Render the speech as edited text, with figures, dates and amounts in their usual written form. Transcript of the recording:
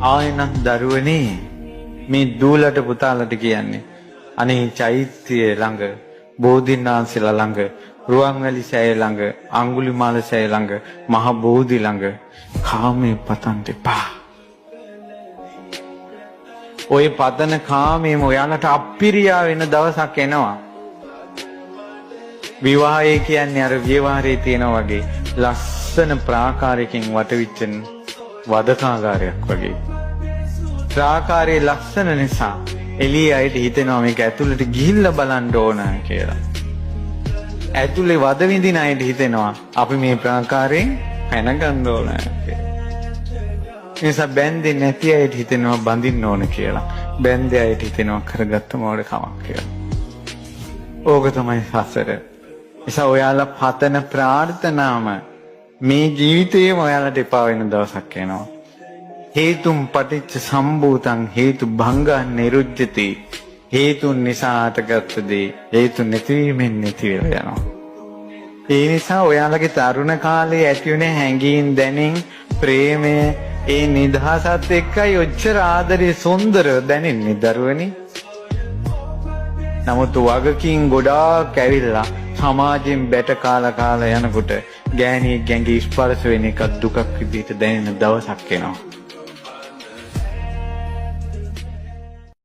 ආයෙනම් දරුවනේ, මේ දූලට පුතාලට කියන්නේ, අනේ චෛත්‍යය ළඟ, බෝධීන් වහන්සේලා ළඟ, රුවන්වැලි සෑය ළඟ, අඟුලිමාල සෑය ළඟ, මහ බෝධි ළඟ කාමයේ පතන්න එපා. ඔය පතන කාමයේම ඔයාලට අප්පිරියා වෙන දවසක් එනවා. විවාහය කියන්නේ අර ව්‍යවහාරයේ තියෙනා වගේ ලස්සන ප්‍රාකාරයකින් වටවිච්ච වදකාගාරයක් වගේ. ප්‍රාකාරයේ ලස්සන නිසා එළිය අයට හිතෙනවා මේක ඇතුළට ගිහිල්ලා බලන්න ඕන කියලා. ඇතුලේ වද විඳින අයට හිතෙනවා අපි මේ ප්‍රාකාරයෙන් පැන ගන්න ඕන කියලා. ඒ නිසා බැන්දේ නැති අයට හිතෙනවා බඳින්න ඕන කියලා. බැන්දේ අයට හිතෙනවා කරගත්ත මෝඩකමක් කියලා. ඕක තමයි සසර. නිසා ඔයාලා පතන ප්‍රාර්ථනාම මේ ජීවිතේම ඔයාලට එපා වෙන දවසක් එනවා. හේතුම් පටිච්ච සම්භූතං හේතු භංගං නිරුජ්ජති. හේතුන් නිසා හටගත්ත දේ හේතු නැතිවීමෙන් නැති වෙලා යනවා. ඒ නිසා ඔයාලගේ තරුණ කාලේ ඇති වුණ හැඟීම්, දැනීම්, ප්‍රේමය, ඒ නිදහසත් එක්කයි ඔච්චර ආදරේ සුන්දරව දැනෙන්නේ දරුවනි. නමුත් වගකීම් ගොඩාක් ඇවිල්ලා සමාජයෙන් බැට කාලා කාලා යනකොට ගෑණියෙක් ගැඟේ ස්පර්ශ වෙන එකක් දුකක් විදිහට දැනෙන දවසක් එනවා.